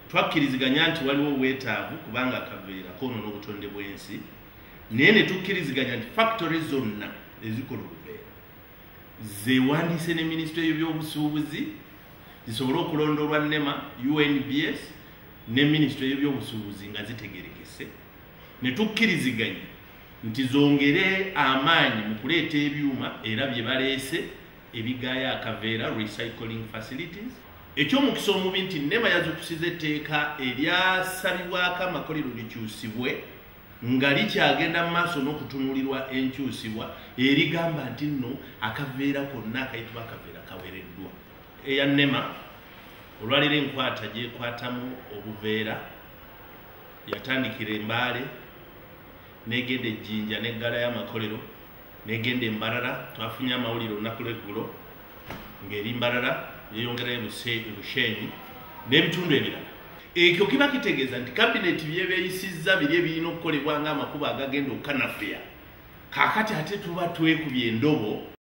Twakkiriziganya nti waliwo obwetaavu kubanga akaveera koonona obutonde bw'ensi naye ne tukkiriziganya nti factory zonna ezikola obuveera zeewandiise ne minisitule y'ebyobusuubuzi zisobole okulondoolwa NEMA, UNBS ne minisitule y'ebyobusuubuzi nga zitegerekese. Ne tukkiriziganya nti zongere amaanyi mu kuleeta ebyuma era bye baleese ebigaaya akaveera, recycling facilities. Eky'omukisa omubi nti NEMA yazukusiza etteeka eryasabibwako amakolero likyusibwe nga likyagenda mu maaso n'okutunuulirwa enkyusibwa erigamba nti nno akaveera konna akayitibwa akaveera kawereddwa. Eya NEMA olwaleero enkwata gy'ekwatamu obuveera yatandikira e Mbale n'egenda e Jinja n'eggalayo amakolero n'egenda e Mbarara. Twafunye amawulire olunaku lw'eggulo ng'eri Mbarara, yeeyongerayo e Bushenyi n'ebitundu ebirala. Ekyo kiba kitegeeza nti kabineti byebeeyisizza biri ebirina okukolebwa ng'amakubo agagenda okukanafuya. Kaakati ate tuba twekubye endobo.